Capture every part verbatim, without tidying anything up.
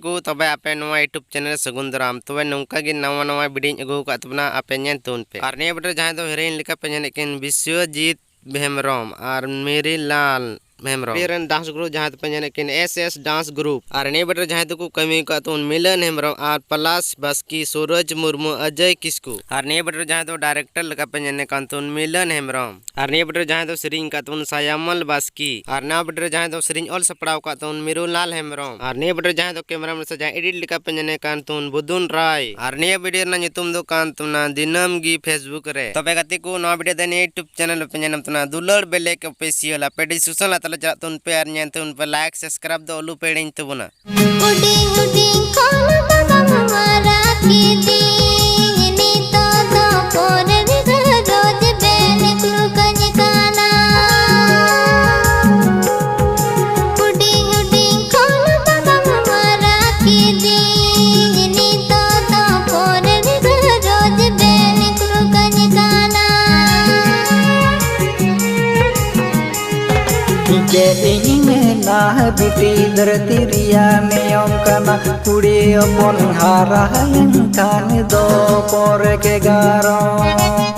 ᱠᱚ, ᱛᱚᱵᱮ ᱟᱯᱮ ᱱᱚᱣᱟ YouTube channel ᱥᱟᱹᱜᱩᱱ ᱫᱟᱨᱟᱢ᱾ ᱛᱚᱵᱮ ᱱᱚᱝᱠᱟ ᱜᱮ ᱱᱟᱣᱟ ᱱᱟᱣᱟ video ᱧ ᱟᱹᱜᱩ ᱟᱠᱟᱫ ᱛᱟᱵᱚᱱᱟ, ᱟᱯᱮ ᱧᱮᱞ ᱛᱟᱵᱚᱱ ᱯᱮ᱾ ᱟᱨ ᱱᱤᱭᱟᱹ video ᱨᱮ ᱡᱟᱦᱟᱸᱭ ᱫᱚ heroine ᱞᱮᱠᱟ ᱯᱮ ᱧᱮᱞᱮᱫ ᱠᱤᱱ ᱵᱤᱥᱣᱚᱡᱤᱛ ᱦᱮᱢᱵᱨᱚᱢ ᱟᱨ ᱢᱮᱨᱤᱞᱟᱞ ᱦᱮᱢᱵᱨᱚᱢ᱾ ᱱᱤᱭᱟᱹ ᱨᱮᱱ dance group ᱡᱟᱦᱟᱸᱭ ᱫᱚᱯᱮ ᱧᱮᱞᱮᱫ ᱠᱤᱱ S S dance group᱾ ᱟᱨ ᱱᱤᱭᱟᱹ video ᱨᱮ ᱡᱟᱦᱟᱸᱭ ᱫᱚᱠᱚ ᱠᱟᱹᱢᱤ ᱟᱠᱟᱫ ᱛᱟᱵᱚᱱ ᱢᱤᱞᱚᱱ ᱦᱮᱢᱵᱨᱚᱢ ᱟᱨ ᱯᱚᱞᱟᱥ ᱵᱟᱥᱠᱤ, ᱥᱩᱨᱚᱡᱽ ᱢᱩᱨᱢᱩ, ᱚᱡᱚᱭ ᱠᱤᱥᱠᱩ᱾ ᱟᱨ ᱱᱤᱭᱟᱹ video ᱨᱮ ᱡᱟᱦᱟᱸᱭ ᱫᱚ director ᱞᱮᱠᱟ ᱯᱮ ᱧᱮᱞᱮ ᱠᱟᱱ ᱛᱟᱵᱚᱱ ᱢᱤᱞᱚᱱ ᱦᱮᱢᱵᱨᱚᱢ᱾ ᱟᱨ ᱱᱤᱭᱟᱹ video ᱨᱮ ᱡᱟᱦᱟᱸᱭ ᱫᱚ ᱥᱮᱨᱮᱧ ᱟᱠᱟᱫ ᱛᱟᱵᱚᱱ ᱥᱟᱭᱟᱢᱚᱞ ᱵᱟᱥᱠᱤ᱾ ᱟᱨ ᱱᱤᱭᱟᱹ video ᱨᱮ ᱡᱟᱦᱟᱸᱭ ᱫᱚ ᱥᱮᱨᱮᱧ ᱚᱞ ᱥᱟᱯᱲᱟᱣ ᱟᱠᱟᱫ ᱛᱟᱵᱚᱱ ᱢᱤᱨᱩᱞᱟᱞ ᱦᱮᱢᱵᱨᱚᱢ᱾ ᱟᱨ ᱱᱤᱭᱟᱹ video ᱨᱮ ᱡᱟᱦᱟᱸᱭ ᱫᱚ cameraman ᱥᱮ ᱡᱟᱦᱟᱸᱭ edit ᱞᱮᱠᱟ ᱯᱮ ᱧᱮᱞᱮ ᱠᱟᱱ ᱛᱟᱵᱚᱱ ᱵᱩᱫᱩᱱ ᱨᱟᱭ᱾ ᱟᱨ ᱱᱤᱭᱟᱹ video ᱨᱮᱱᱟᱜ ᱧᱩᱛᱩᱢ ᱫᱚ ᱠᱟᱱ ᱛᱟᱵᱚᱱᱟ ᱫᱤᱱᱟᱹᱢ ᱜᱮ Facebook ᱨᱮ᱾ ᱛᱚᱵᱮ ᱜᱟᱛᱮ ᱠᱚ, ᱱᱚᱣᱟ video ᱫᱚ ᱱᱤᱭᱟᱹ YouTube channel ᱨᱮᱯᱮ ᱧᱮᱞ ᱧᱟᱢ ᱛᱟᱵᱚᱱᱟ, ᱫᱩᱞᱟᱹᱲ ᱵᱮᱞᱮᱠ Official᱾ ᱟᱯᱮ description ᱞᱟᱛᱟᱨ ᱨᱮ ᱪᱟᱞᱟᱜ ᱛᱟᱵᱚᱱ ᱯᱮ ᱟᱨ ᱧᱮᱞ ᱛᱟᱵᱚᱱ ᱯᱮ, like subscribe ᱫᱚ ᱟᱞᱚ ᱯᱮ ᱦᱤᱲᱤᱧ ᱛᱟᱵᱚᱱᱟ᱾ ᱦᱩᱰᱤᱧ ᱦᱩᱰᱤᱧ ᱠᱷᱚᱱ ᱵᱟᱵᱟᱢ ᱢᱟᱨᱟᱝ ᱠᱤᱫᱤᱧ, ᱱᱤᱛᱚᱜ ᱫᱚ ᱯᱚᱨᱮᱨ ᱜᱷᱟᱨᱚᱸᱡᱽ ᱵᱮᱱ ᱠᱩᱞ ᱠᱟᱹᱧ ᱠᱟᱱᱟ᱾ ᱦᱩᱰᱤᱧ ᱦᱩᱰᱤᱧ ᱠᱷᱚᱱ ᱵᱟᱵᱟᱢ ᱢᱟᱨᱟᱝ ᱠᱤᱫᱤᱧ, ᱱᱤᱛᱚᱜ ᱫᱚ ᱯᱚᱨᱮᱨ ᱜᱷᱟᱨᱚᱸᱡᱽ ᱵᱮᱱ ᱠᱩᱞ ᱠᱟᱹᱧ ᱠᱟᱱᱟ᱾ ᱪᱮᱫ ᱤᱧ ᱢᱮᱱᱟ ᱵᱤᱴᱤ, ᱫᱷᱟᱹᱨᱛᱤ ᱨᱮᱭᱟᱜ ᱱᱤᱭᱚᱢ ᱠᱟᱱᱟ, ᱠᱩᱲᱤ ᱦᱚᱯᱚᱱ ᱦᱟᱨᱟ ᱞᱮᱱᱠᱷᱟᱱ ᱫᱚ ᱯᱚᱨᱮ ᱜᱮ ᱜᱟᱨᱚ᱾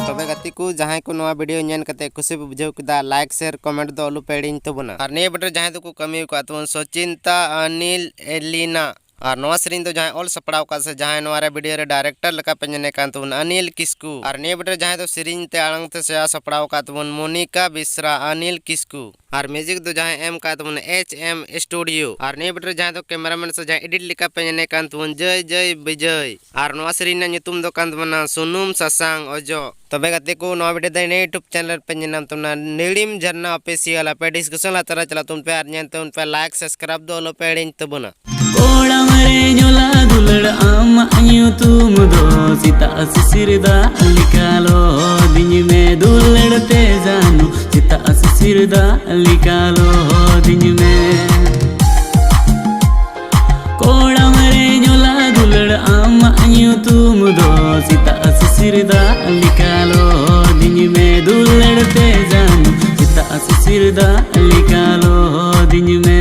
ᱛᱚᱵᱮ ᱜᱟᱛᱮ ᱠᱚ, ᱡᱟᱦᱟᱸᱭ ᱠᱚ ᱱᱚᱣᱟ video ᱧᱮᱞ ᱠᱟᱛᱮ ᱠᱩᱥᱤ ᱯᱮ ᱵᱩᱡᱷᱟᱹᱣ ᱠᱮᱫᱟ, like share comment ᱫᱚ ᱟᱞᱚ ᱯᱮ ᱦᱤᱲᱤᱧ ᱛᱟᱵᱚᱱᱟ᱾ ᱟᱨ ᱱᱤᱭᱟᱹ video ᱨᱮ ᱡᱟᱦᱟᱸᱭ ᱫᱚᱠᱚ ᱠᱟᱹᱢᱤ ᱟᱠᱟᱫ ᱛᱟᱵᱚᱱ ᱥᱚᱪᱤᱱᱛᱟ, ᱚᱱᱤᱞ, ᱮᱞᱤᱱᱟ᱾ ᱟᱨ ᱱᱚᱣᱟ ᱥᱮᱨᱮᱧ ᱫᱚ ᱡᱟᱦᱟᱸᱭ ᱚᱞ ᱥᱟᱯᱲᱟᱣ ᱟᱠᱟᱫ ᱥᱮ ᱡᱟᱦᱟᱸᱭ ᱱᱚᱣᱟ ᱨᱮ video ᱨᱮ director ᱞᱮᱠᱟ ᱯᱮ ᱧᱮᱞᱮ ᱠᱟᱱ ᱛᱟᱵᱚᱱ ᱚᱱᱤᱞ ᱠᱤᱥᱠᱩ᱾ ᱟᱨ ᱱᱤᱭᱟᱹ video ᱨᱮ ᱡᱟᱦᱟᱸᱭ ᱫᱚ ᱥᱮᱨᱮᱧ ᱛᱮ ᱟᱲᱟᱝ ᱛᱮ ᱥᱮᱭᱟ ᱥᱟᱯᱲᱟᱣ ᱟᱠᱟᱫ ᱛᱟᱵᱚᱱ ᱢᱚᱱᱤᱠᱟ ᱵᱮᱥᱨᱟ, ᱚᱱᱤᱞ ᱠᱤᱥᱠᱩ᱾ ᱟᱨ music ᱫᱚ ᱡᱟᱦᱟᱸᱭ ᱮᱢ ᱟᱠᱟᱫ ᱛᱟᱵᱚᱱ H M Studio᱾ ᱟᱨ ᱱᱤᱭᱟᱹ video ᱨᱮ ᱡᱟᱦᱟᱸᱭ ᱫᱚ cameraman ᱥᱮ ᱡᱟᱦᱟᱸᱭ edit ᱞᱮᱠᱟ ᱯᱮ ᱧᱮᱞᱮ ᱠᱟᱱ ᱛᱟᱵᱚᱱ ᱡᱚᱭ ᱡᱚᱭ ᱵᱤᱡᱚᱭ᱾ ᱟᱨ ᱱᱚᱣᱟ ᱥᱮᱨᱮᱧ ᱨᱮᱱᱟᱜ ᱧᱩᱛᱩᱢ ᱫᱚ ᱠᱟᱱ ᱛᱟᱵᱚᱱᱟ ᱥᱩᱱᱩᱢ ᱥᱟᱥᱟᱝ ᱚᱡᱚᱜ᱾ ᱛᱚᱵᱮ ᱜᱟᱛᱮ ᱠᱚ, ᱱᱚᱣᱟ video ᱫᱚ ᱱᱤᱭᱟᱹ YouTube channel ᱯᱮ ᱧᱮᱞ ᱧᱟᱢ ᱛᱟᱵᱚᱱᱟ, ᱱᱤᱲᱤᱢ ᱡᱷᱟᱨᱱᱟ Official᱾ ᱟᱯᱮ description ᱞᱟᱛᱟᱨ ᱨᱮ ᱪᱟᱞᱟᱜ ᱛᱟᱵᱚᱱ ᱯᱮ ᱟᱨ ᱧᱮᱞ ᱛᱟᱵᱚᱱ ᱯᱮ, like subscribe ᱫᱚ ᱟᱞᱚ ᱯᱮ ᱦᱤᱲᱤᱧ ᱛᱟᱵᱚᱱᱟ᱾ ᱠᱚᱲᱟᱢ ᱨᱮ ᱧᱚᱞᱟ ᱫᱩᱞᱟᱹᱲ ᱟᱢᱟᱜ ᱧᱩᱛᱩᱢ ᱫᱚ ᱥᱮᱛᱟᱜ ᱥᱤᱥᱤᱨ ᱫᱟᱜ ᱞᱮᱠᱟ ᱞᱚᱦᱚᱫᱤᱧ ᱢᱮ ᱫᱩᱞᱟᱹᱲ ᱛᱮ ᱡᱟᱱᱩ, ᱥᱮᱛᱟᱜ ᱥᱤᱥᱤᱨ ᱫᱟᱜ ᱞᱮᱠᱟ ᱞᱚᱦᱚᱫᱤᱧ ᱢᱮ᱾ ᱠᱚᱲᱟᱢ ᱨᱮ ᱧᱚᱞᱟ ᱫᱩᱞᱟᱹᱲ ᱟᱢᱟᱜ ᱧᱩᱛᱩᱢ ᱫᱚ ᱥᱮᱛᱟᱜ ᱥᱤᱥᱤᱨ ᱫᱟᱜ ᱞᱮᱠᱟ ᱞᱚᱦᱚᱫᱤᱧ ᱢᱮ ᱫᱩᱞᱟᱹᱲ ᱛᱮ ᱡᱟᱱᱩ, ᱥᱮᱛᱟᱜ ᱥᱤᱥᱤᱨ ᱫᱟᱜ ᱞᱮᱠᱟ ᱞᱚᱦᱚᱫᱤᱧ ᱢᱮ᱾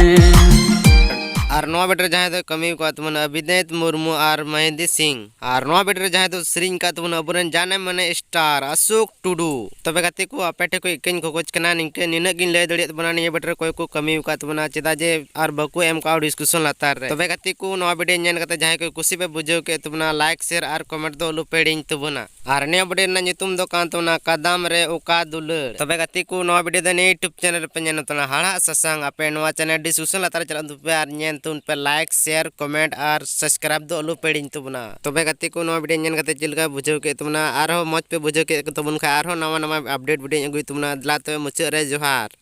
ᱟᱨ ᱱᱚᱣᱟ ᱱᱚᱣᱟ video ᱨᱮ ᱡᱟᱦᱟᱸᱭ ᱫᱚ ᱠᱟᱹᱢᱤ ᱟᱠᱟᱫ ᱛᱟᱵᱚᱱᱟ ᱚᱵᱷᱤᱱᱮᱛ ᱢᱩᱨᱢᱩ ᱟᱨ ᱢᱮᱦᱮᱱᱫᱤ ᱥᱤᱝ, ᱟᱨ ᱱᱚᱣᱟ video ᱨᱮ ᱡᱟᱦᱟᱸᱭ ᱫᱚ ᱥᱮᱨᱮᱧ ᱟᱠᱟᱫ ᱛᱟᱵᱚᱱᱟ ᱟᱵᱚᱨᱮᱱ ᱡᱟᱱᱮ ᱢᱟᱱᱮ star ᱚᱥᱳᱠ ᱴᱩᱰᱩ᱾ ᱛᱚᱵᱮ ᱜᱟᱛᱮ ᱠᱚ, ᱟᱯᱮ ᱴᱷᱮᱱ ᱠᱷᱚᱱ ᱤᱠᱟᱹᱧ ᱠᱷᱚᱠᱚᱡ ᱠᱟᱱᱟ, ᱱᱤᱝᱠᱟᱹ ᱱᱤᱱᱟᱹᱜ ᱜᱤᱧ ᱞᱟᱹᱭ ᱫᱟᱲᱮᱭᱟᱜ ᱛᱟᱵᱚᱱᱟ ᱱᱤᱭᱟᱹ video ᱨᱮ ᱚᱠᱚᱭ ᱠᱚ ᱠᱟᱹᱢᱤ ᱟᱠᱟᱫ ᱛᱟᱵᱚᱱᱟ, ᱪᱮᱫᱟᱜ ᱡᱮ ᱟᱨ ᱵᱟᱠᱚ ᱮᱢ ᱠᱟᱜᱼᱟ description ᱞᱟᱛᱟᱨ ᱨᱮ᱾ ᱛᱚᱵᱮ ᱜᱟᱛᱮ ᱠᱚ, ᱱᱚᱣᱟ video ᱧᱮᱞ ᱠᱟᱛᱮ ᱡᱟᱦᱟᱸᱭ ᱠᱚ ᱠᱩᱥᱤ ᱯᱮ ᱵᱩᱡᱷᱟᱹᱣ ᱠᱮᱫ ᱛᱟᱵᱚᱱᱟ, like, share ᱟᱨ comment ᱫᱚ ᱟᱞᱚ ᱯᱮ ᱦᱤᱲᱤᱧ ᱛᱟᱵᱚᱱᱟ᱾ ᱟᱨ ᱱᱤᱭᱟᱹ video ᱨᱮᱱᱟᱜ ᱧᱩᱛᱩᱢ ᱫᱚ ᱠᱟᱱ ᱛᱟᱵᱚᱱᱟ ᱠᱟᱫᱟᱢ ᱨᱮ ᱚᱠᱟ ᱫᱩᱞᱟᱹᱲ᱾ ᱛᱚᱵᱮ ᱜᱟᱛᱮ ᱠᱚ, ᱱᱚᱣᱟ video ᱫᱚ ᱱᱤᱭᱟᱹ YouTube channel ᱨᱮᱯᱮ ᱧᱮᱞ ᱛᱟᱵᱚᱱᱟ ᱦᱟᱲᱦᱟᱜ ᱥᱟᱥᱟᱝ, ᱟᱯᱮ ᱱᱚᱣᱟ channel description ᱞᱟᱛᱟᱨ ᱨᱮ ᱪᱟᱞᱟᱜ ᱛᱟᱯᱮ ᱟᱨ ᱧᱮᱞ ᱛᱟᱵᱚᱱ ᱯᱮ, like, share, comment ᱟᱨ subscribe ᱫᱚ ᱟᱞᱚ ᱯᱮ ᱦᱤᱲᱤᱧ ᱛᱟᱵᱚᱱᱟ᱾ ᱛᱚᱵᱮ ᱜᱟᱛᱮ ᱠᱚ, ᱱᱚᱣᱟ video ᱧᱮᱞ ᱠᱟᱛᱮ ᱪᱮᱫ ᱞᱮᱠᱟ ᱵᱩᱡᱷᱟᱹᱣ ᱠᱮᱫ ᱛᱟᱵᱚᱱᱟ? ᱟᱨᱦᱚᱸ ᱢᱚᱡᱽ ᱯᱮ ᱵᱩᱡᱷᱟᱹᱣ ᱠᱮᱫ ᱛᱟᱵᱚᱱ ᱠᱷᱟᱱ ᱟᱨᱦᱚᱸ ᱱᱟᱣᱟ ᱱᱟᱣᱟ update video ᱟᱹᱜᱩᱭ ᱛᱟᱵᱚᱱᱟ᱾ ᱫᱮᱞᱟ ᱛᱚᱵᱮ ᱢᱩᱪᱟᱹᱫ ᱨᱮ ᱡᱚᱦᱟᱨ᱾